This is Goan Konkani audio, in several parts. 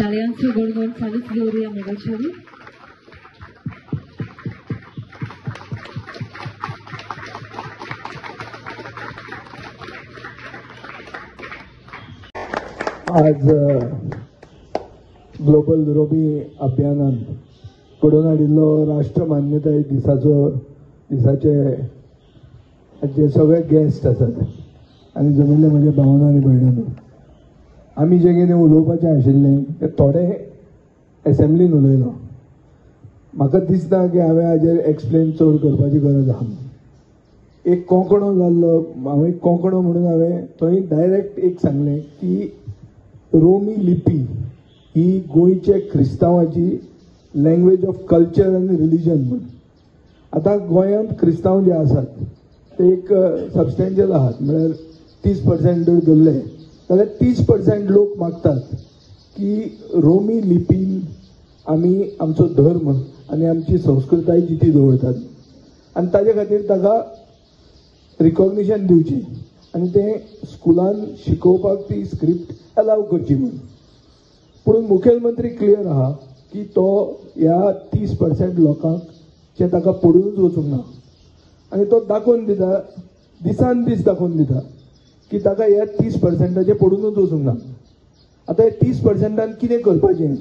टाळयांचो गणगण चालूच दवरुया मोगाच्यानी. आज ग्लोबल रोमी अभियानान घडोवन हाडिल्लो राष्ट्र मान्यताय दिसाचो दिसाचे जे सगळे गेस्ट आसात आनी जमिल्ले म्हजे भावना आनी भयणांनो, आमी जें कितें उलोवपाचें आशिल्लें तें थोडें एसेंब्लीन उलयलो. म्हाका दिसना की हांवें हाजेर एक्सप्लेन चड करपाची गरज आहा. एक कोंकणो जाल्लो, हांव एक कोंकणो म्हणून हांवें थंय डायरेक्ट एक सांगलें की रोमी लिपी ही गोंयचे क्रिस्तांवाची लँग्वेज ऑफ कल्चर आनी रिलिजन म्हूण. आतां गोंयांत क्रिस्तांव जे आसात ते एक सबस्टेन्शियल आहात, म्हळ्यार 30% जर धरले जाल्यार 30% लोक मागतात की रोमी लिपीन आमी आमचो धर्म आनी आमची संस्कृताय जिती दवरतात आनी ताजे खातीर ताका रिकॉग्निशन दिवचें आनी तें स्कुलान शिकोवपाक ती स्क्रिप्ट अलाव करची म्हूण. पूण मुखेलमंत्री क्लियर आहा की तो ह्या 30% लोकांक जे ताका पडूनच वचूंक ना आनी तो दाखोवन दिता, दिसान दीस दाखोवन दिता की ताका ह्या 30%चें पडूनच वचूंक ना. आतां ह्या 30%आन कितें करपाचें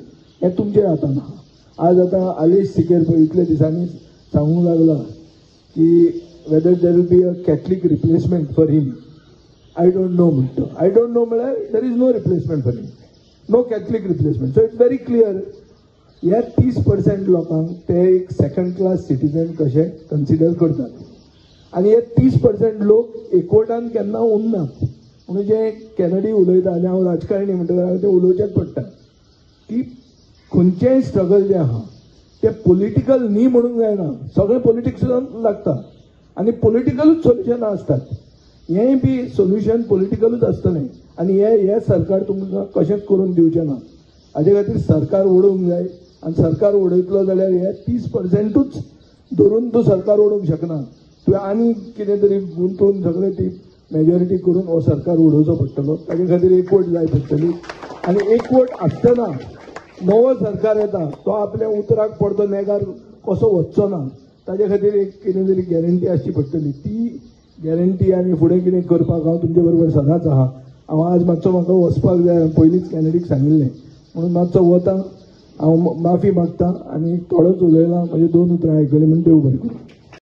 हें तुमच्या हातान आहा. आज आतां आलेश सिकेर पळय इतल्या दिसांनी सांगूंक लागला की whether there will be a Catholic replacement for him, I don't know म्हणटा. I don't know म्हळ्यार there is no replacement for him, no Catholic replacement. So it's very clear ह्या 30% लोकांक ते एक सेकंड क्लास सिटीजन कशे कन्सिडर करतात आनी हे 30% लोक एकवटान केन्ना उरनात. म्हणून जे कॅनडी उलयता आनी हांव राजकारणी म्हणटकच तें उलोवचेंच पडटा की खंयचेंय स्ट्रगल जें आहा तें पॉलिटिकल न्ही म्हणूंक जायना, सगळें पॉलिटिक्सान लागता आनी पॉलिटिकलूच सोल्युशनां आसतात. हेंय बी सोल्युशन पॉलिटिकलूच आसतलें आनी हें सरकार तुमकां कशेंच करून दिवचें ना. हाजे खातीर सरकार ओडूंक जाय आनी सरकार उडयतलो जाल्यार हे 30%ूच धरून तूं सरकार ओडूंक शकना. तुवें आनी कितें तरी गुंतून सगळें ती मेजॉरिटी करून हो सरकार उडोवचो पडटलो. ताजे खातीर एकवट जाय पडटली आनी एकवट आसतना नवो सरकार येता तो आपल्या उतराक पडतो नेगार कसो वचचो ना, ताजे खातीर एक कितें तरी गॅरंटी आसची पडटली. ती गॅरंटी आनी फुडें कितें करपाक हांव तुमचे बरोबर सदांच आहा. हांव आज मातसो म्हाका वचपाक जाय, पयलींच कॅनडीक सांगिल्लें म्हणून मातसो वता. हांव माफी मागता आनी थोडोच उलयला, म्हजी 2 उतरां आयकलीं म्हूण देव बरें करूं.